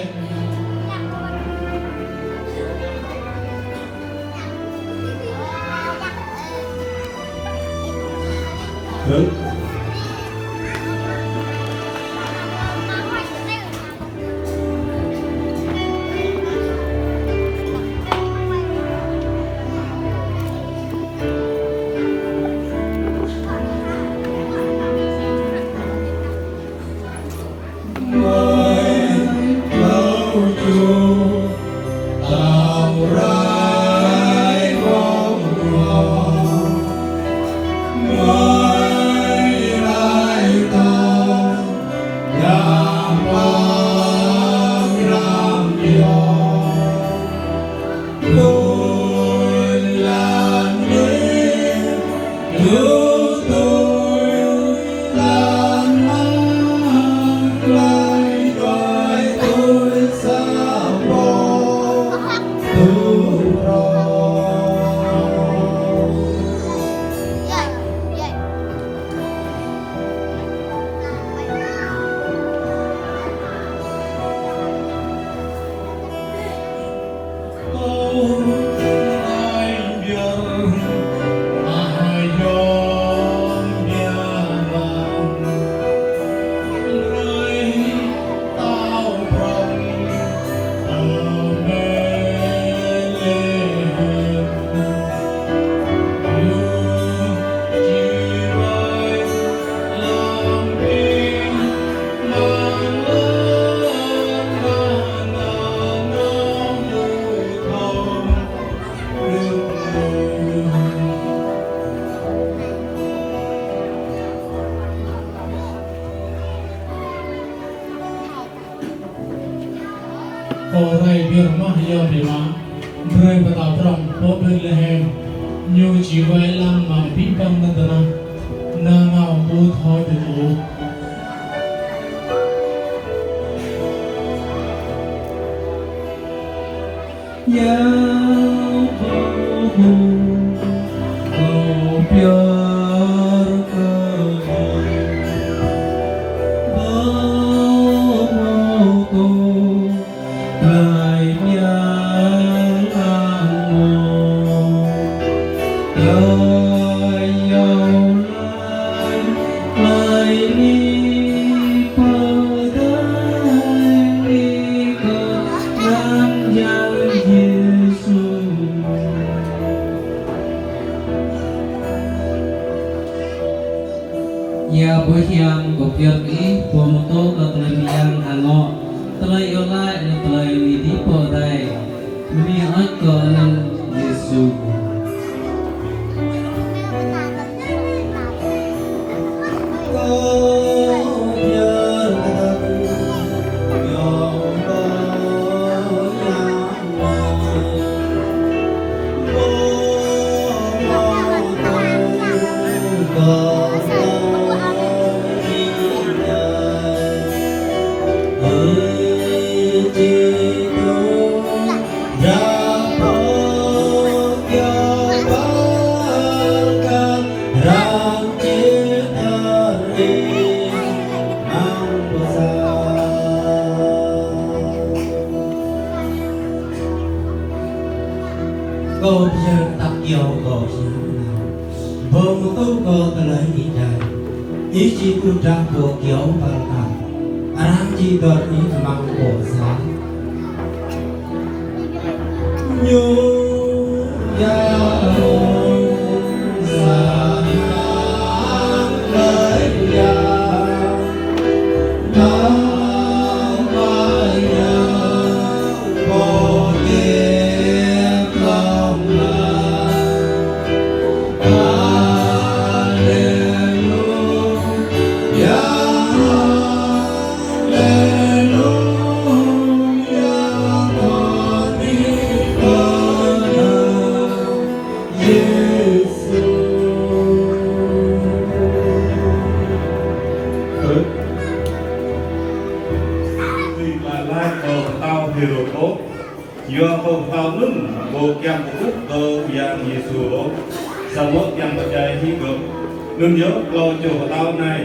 Kâo rai ƀiă mă yơh biă mă, brơi pơtao prŏng pơ Betlehem, ñu či wai lăng mă abih bang lŏn tơnah, nao nao ƀu thâo tui ôh. Yua kơ ƀing kâo pơyơr kơ Ơ Pô Hiam, kâo pơyơr kơ Ih, Pô pơtô kơ tơlơi mơyang hơngŏ, tơlơi iâu laĭ, tơlơi mơni pơdai. Bơni hơơč kơ anăn Yêsu. Kâo pơyơr tăp iâu kơ Ih, Pô pơtô kơ tơlơi mơdai. Ih či tŭ drah pô kơyâo pơkă, arăng či dŏ Ih amăng pô sa. Ñu ya sa nang lơi ya. Yêsu. Tui laĭ pô pơtao Hêrôd ôh, yua pô pơtao anŭn ƀu kiăng pơƀuh kơ Yang Yêsu ôh, samơ̆ kiăng pơdjai hĭ gơ̆. Anŭn yơh klâo čô pơtao anai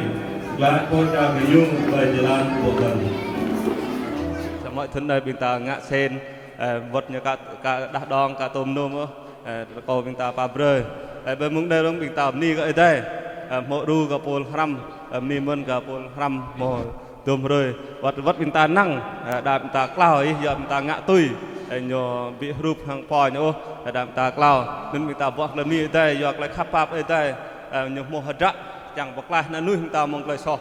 glaĭ pơ čar gơñu ƀơi jơlan pơtăn. Samơ̆ thŭn anai ƀing ta ngă sen, ơ, wơ̆t ñu ka, ka đah đong, ka tôm nôm ôh. Ơ, rơkâo ƀing ta pap brơi. Ơ, ƀơi mông anai rŏng ƀing ta bơni kơ Ơi Adai. Ơ, hmâo đru kơ pôl hrăm, ơ, bơni mơ̆n kơ pôl hrăm hmâo dôm hrơi. Wơ̆t, wơ̆t ƀing ta năng, ơ, đa ƀing ta klao ih, yua ƀing ta ngă tui. Ơ, ñu ƀu hrup hăng pô ñu ôh, ơ, đa ƀing ta klao. Anŭn ƀing ta ƀuh tơlơi bơni Ơi Adai, yua tơlơi khăp pap Ơi Adai. Ơ, ñu hmâo hơdră, kiăng pơklaih ană mơnuih ƀing ta mơ̆ng tơlơi soh.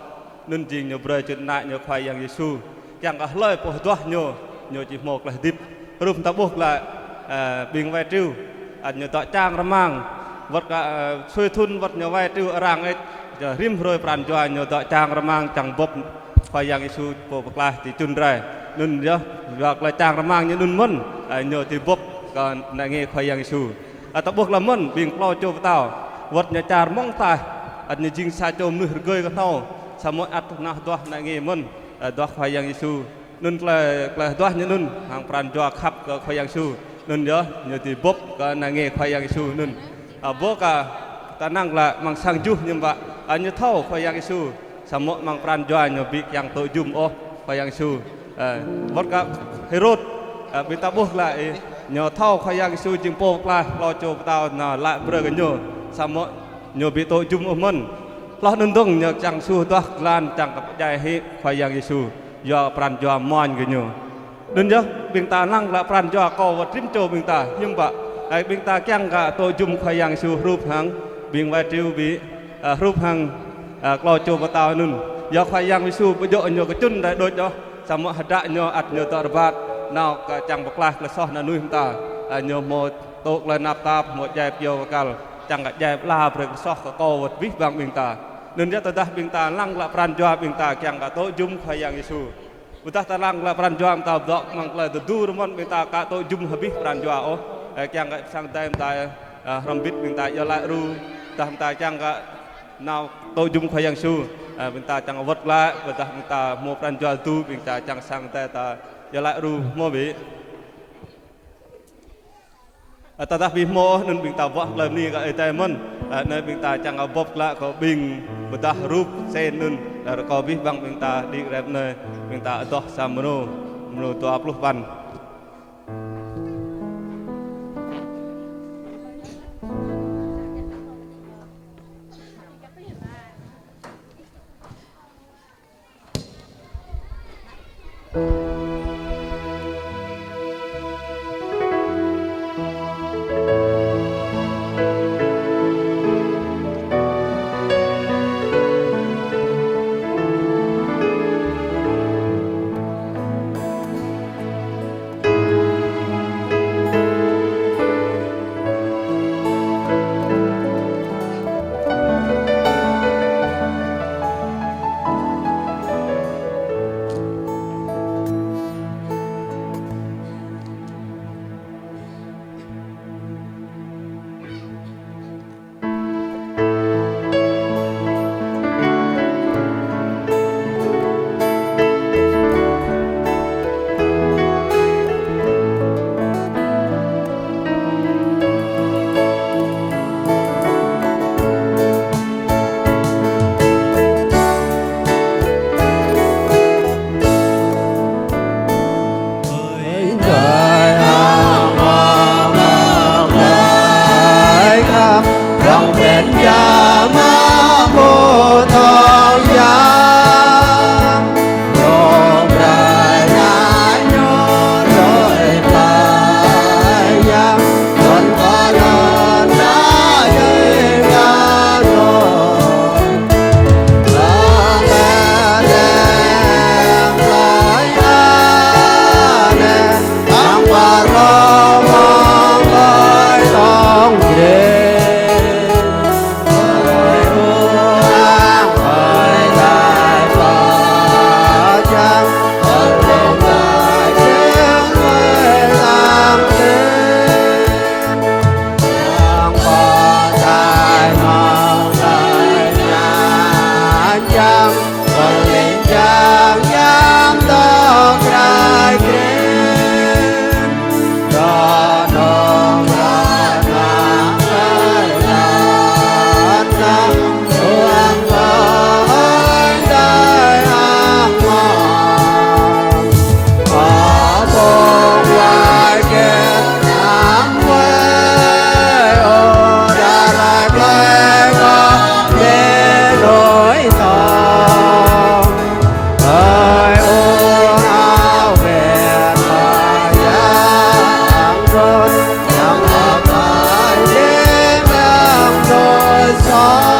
Anŭn jing ñu brơi čŭt ană ñu Khua Yang Yêsu. Kiăng kơ hlơi pô hơduah ñu, ñu či hmâo tơlơi hơdip. Hrup ta ƀuh glaĭ, ơ, ƀing wai triu, ăt ñu dŏ čang rơmang. Wơ̆t kơ, ơ, sui thŭn wơ̆t ñu wai triu arăng ĕč, yua rĭm hrơi pran jua ñu dŏ čang rơmang čang bưp Khua Yang Yêsu pô pơklaih či čŭn rai. Anŭn yơh, yua tơlơi čang rơmang ñu anŭn mơ̆n, ơ, ñu či bưp kơ ană nge Khua Yang Yêsu. Ơ, ta ƀuh glaĭ mơ̆n, ƀing klâo čô pơtao, wơ̆t ñu čar mơ̆ng ataih, ăt ñu jing sa čô mơnuih rơgơi kơhnâo, samơ̆ ăt nao hơduah ană nge mơ̆n, ơ, hơduah Khua Yang Yêsu. Anŭn tơlơi, tơlơi hơduah ñu anŭn, hăng pran jua khăp kơ Khua Yang Yêsu. Anŭn yơh, ñu či bưp kơ ană nge Khua Yang Yêsu anŭn. Ơ, ƀuh kơ ta năng glaĭ amăng sang juh ñu ƀă, ơ, ñu thâo Khua Yang Yêsu, samơ̆ amăng pran jua ñu ƀu kiăng tŭ jum ôh Khua Yang Yêsu. Ơ, wơ̆t kơ Hêrôd, ơ, ƀing ta ƀuh glaĭ, ơ, ñu thâo Khua Yang Yêsu jing pô pơklaih, klâo čô pơtao nao laĭ brơi kơ ñu, samơ̆ ñu ƀu tŭ jum ôh mơ̆n. Hloh anŭn dơ̆ng ñu kiăng sŭ hơduah jơlan kiăng kơ pơdjai hĭ Khua Yang Yêsu, yua pran jua mơñum kơ ñu. Anŭn yơh, ƀing ta lăng glaĭ pran jua kâo wơ̆t rĭm čô ƀing ta, hiư̆m pă, ơ, ƀing ta kiăng kơ tŭ jum Khua Yang Yêsu hrup hăng ƀing wai triu ƀu, ơ, hrup hăng, ơ, klâo čô pơtao anŭn. Yua Khua Yang Yêsu ƀu djơ̆ ñu kơčŭn rai đôč ôh, samơ̆ hơdră ñu ăt ñu dŏ rơbat, nao kơ kiăng pơklaih tơlơi soh ană mơnuih ƀing ta, ơ, ñu hmâo tŭ tơlơi tơnap tap, hmâo djai pioh kơkăl, kiăng kơ djai pơala brơi tơlơi soh kơ kâo wơ̆t abih bang ƀing ta. Anŭn yơh tơdah ƀing ta lăng glaĭ pran jua ƀing ta kiăng kơ tŭ jum Khua Yang Yêsu. Ƀôdah ta lăng glaĭ pran jua ƀing ta dŏ amăng tơlơi tơdu rơmơ̆n ƀing ta aka tŭ jum abih pran jua ôh. Ơ, kiăng kơ sang Ơi Adai ƀing ta, ơ, hrŏm hơbĭt ƀing ta iâu laĭ đru, dah ƀing ta kiăng kơ nao tŭ jum Khua Yang Yêsu. Ơ, ƀing ta kiăng wơ̆t glaĭ, ƀôdah ƀing ta hmâo pran jua tơdu ƀing ta kiăng sang Ơi Adai ta iâu laĭ đru hmâo ƀu? Ơ, tơdah ƀu hmâo ôh, anŭn ƀing ta ƀuh tơlơi bơni kơ Ơi Adai mơ̆n. Ơ, anai ƀing ta kiăng kơ bưp glaĭ kơ ƀing ƀôdah hrup sen anŭn. Ơ, rơkâo abih bang ƀing ta đĭ rep anai, ƀing ta adoh sa mrô, mrô dua pluh păn. ta